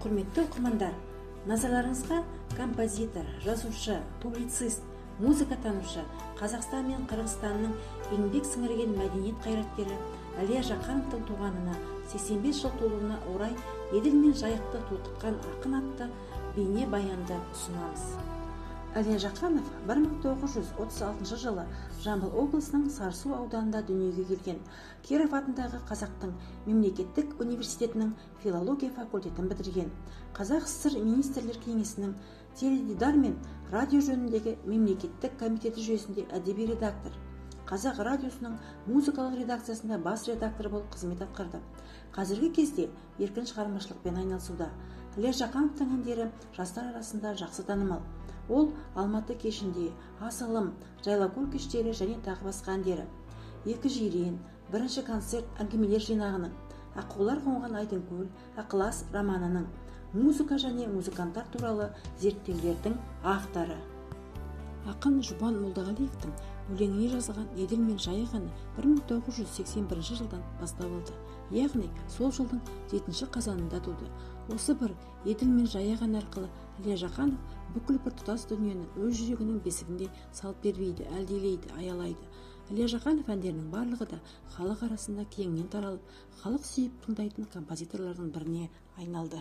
Құрметті оқырмандар, назарларыңызға композитор, жазушы, публицист, музыкатанушы, Қазақстан мен Қырғызстанның еңбек сіңірген мәдениет қайраткері Әлия Жақановтың туғанына 85 жыл толуына орай Еділ мен Жайықты толқытқан ақын атты бейне баянды ұсынамыз. Әлия Жақанов 1936 жылы Жамбыл облысының Сарысу ауданында дүниеге келген. Киров атындағы Қазақтың мемлекеттік университетінің филология факультетін бітірген. Қазақ ССР Министрлер Кеңесінің теледидар мен радио жөніндегі мемлекеттік комитеті жүйесінде әдеби редактор, Қазақ радиосының музыкалық редакциясында бас редактор болып қызмет атқарды. Қазіргі кезде еркін шығармашылықпен айналысуда. Әлия Жақановтың әндері жастар арасында жақсы танымал. Ол Алматы кешінде, Асылым, Жайлаукөл кештері және тағы басқа әндері. Екі жирен, бірінші концерт әңгімелер жинағының, Аққулар қонған Айдынкөл, Ықылас романының, музыка және музыканттар туралы зерттеулердің авторы. Ақын Жұбан Молдағалиевтің өлеңіне жазылған Еділ мен Жайық әні 1981 жылдан бастау алды. Яғни сол жылдың 7 қазанында туды. Осы бір Еділ мен Жайық әні арқылы Әлия Жақанов бүкіл бір тұтас дүниені өз жүрегінің бесігінде салып тербейді, әлдилейді, аялайды. Әлия Жақанов әндерінің барлығы да халық арасында кеңінен таралып, халық сүйіп тыңдайтын композиторлардың біріне айналды.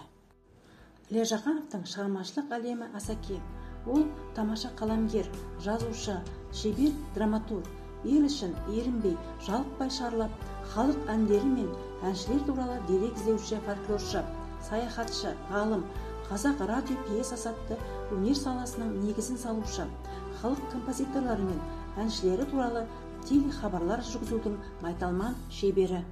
Әлия Жақановтың шығармашылық әлемі аса кең. Ол тамаша қаламгер, жазушы, шебер драматург, ел ішін ерінбей, жалықпай шарлап, халық әндері мен әншілер туралы дерек іздеуші фольклоршы, саяхатшы, ғалым, қазақ радио пьесасы атты өнер саласының негізін салушы, халық композиторлары мен әншілері туралы телехабарлар жүргізудің майталман шебері.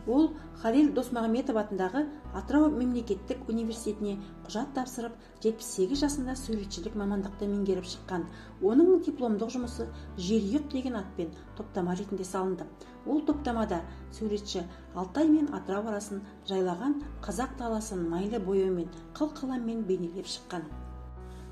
Ол Халил Досмағамбетов атындағы Атырау мемлекеттік университетіне құжат тапсырып, 78 жасында суретшілік мамандықты меңгеріп шыққан. Оның дипломдық жұмысы Жерұйық деген атпен топтама ретінде салынды. Ол топтамада суретші Алтай мен Атырау арасын жайлаған қазақ даласын майлы бояумен, қыл қаламмен бейнелеп шыққан.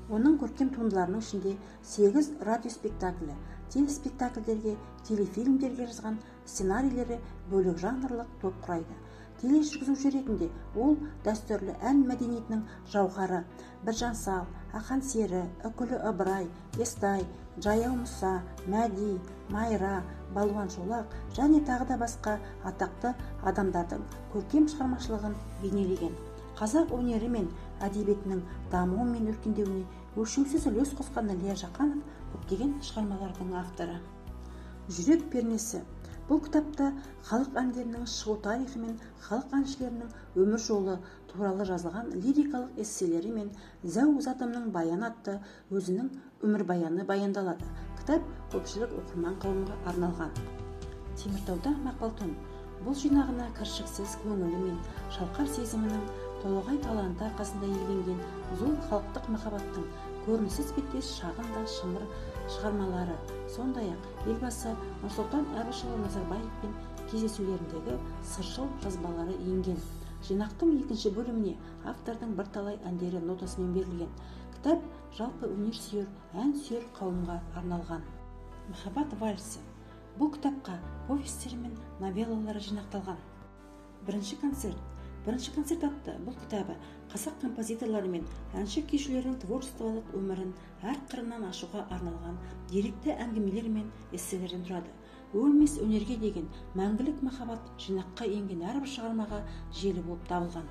Оның көркем туындыларының ішінде 8 радиоспектаклі, телеспектакльдерге, телефильмдерге жазған сценарийлері бөлек жанрлық топ құрайды. Тележүргізуші ретінде ол дәстүрлі ән мәдениетінің жауһары Біржан сал, Ақан сері, Үкілі Ыбырай, Естай, Жаяу Мұса, Мәди, Майра, Балуан Шолақ және тағы да басқа атақты адамдардың көркем шығармашылығын бейнелеген. Қазақ өнері мен әдебиетінің дамуы мен өркендеуіне өлшеусіз үлес қосқан Әлия Жақанов көптеген шығармалардың авторы. Жүрек пернесі. Бұл кітапта халық әндерінің шығу тарихы мен халық әншілерінің өмір жолы туралы жазылған лирикалық эсселері мен Зәу затымның баяны атты өзінің өмірбаяны баяндалады. Кітап көпшілік оқырман қауымға арналған. Теміртауда мақпал түн. Бұл жинағына кіршіксіз көңілі мен шалқар сезімінің толағай таланты арқасында иеленген зор халықтық махаббаттың көрінісі іспеттес шағын да шымыр шығармалары, сондай-ақ елбасы Нұрсұлтан Әбішұлы Назарбаевпен кездесулеріндегі сыршыл жазбалары енген. Жинақтың екінші бөліміне автордың бірталай әндері нотасымен берілген. Кітап жалпы өнер сүйер, ән сүйер қауымға арналған. Махаббат вальсі. Бұл кітапқа повестері мен новеллалары жинақталған. Бірінші концерт. Бірінші концерт атты бұл кітабы қазақ композиторлары мен әнші күйшілерінің творчестволық өмірін әр қырынан ашуға арналған деректі әңгімелер мен эсселерден тұрады. Өлмес өнерге деген мәңгілік махаббат жинаққа енген әрбір шығармаға желі болып табылған.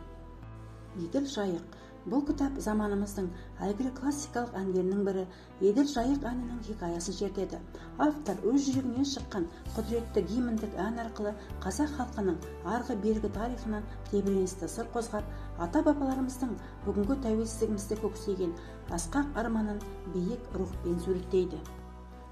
Еділ Жайық. Бұл кітап заманымыздың әйгілі классикалық әндерінің бірі Еділ Жайық әнінің хикаясын шертеді. Автор өз жүрегінен шыққан құдіретті гимндік ән арқылы қазақ халқының арғы-бергі тарихынан тебіреністі сыр қозғап, ата-бабаларымыздың бүгінгі тәуелсіздігімізді көксеген асқақ арманын биік рухпен суреттейді.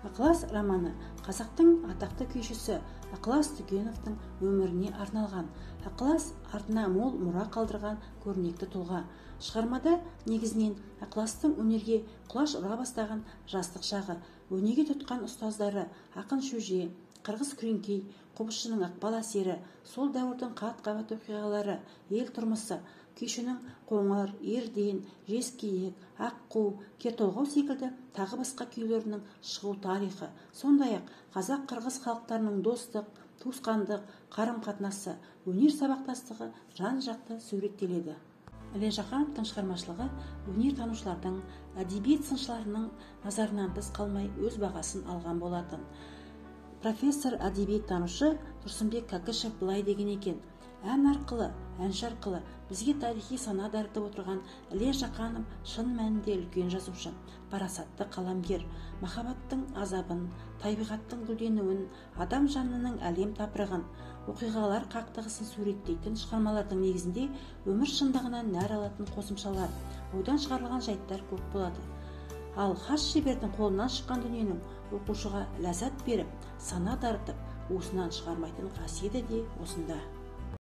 Ықылас романы қазақтың атақты күйшісі Ықылас Түкеновтың өміріне арналған. Ықылас артына мол мұра қалдырған көрнекті тұлға. Шығармада негізінен Ықыластың өнерге құлаш ұра бастаған жастық шағы, өнеге тұтқан ұстаздары Ақын Шөже, Қырғыз Күреңкей, қобызшының ықпал әсері, сол дәуірдің қат-қабат оқиғалары, ел тұрмысы, күйшінің Қоңыр, Ерден, Жезкиік, Аққу, Кертолғау секілді тағы басқа күйлерінің шығу тарихы, сондай-ақ қазақ-қырғыз халықтарының достық, туысқандық, қарым-қатынасы, өнер сабақтастығы жан-жақты суреттеледі. Іле Жақановтың шығармашылығы өнертанушылардың, әдебиет сыншыларының назарынан тыс қалмай өз бағасын алған болатын. Профессор әдебиеттанушы Тұрсынбек Кәкішев былай деген екен: ән арқылы, әнші арқылы бізге тарихи сана дарытып отырған Іле Жақанов шын мәнінде үлкен жазушы, парасатты қаламгер. Махаббаттың азабын, табиғаттың гүлденуін, адам жанының әлем тапырығын, оқиғалар қақтығысын суреттейтін шығармалардың негізінде өмір шындығынан нәр алатын қосымшалар, ойдан шығарылған жайттар көп болады. Ал хас шебердің қолынан шыққан дүниенің оқушыға ләззат беріп, сана дарытып, уысынан шығармайтын қасиеті де осында.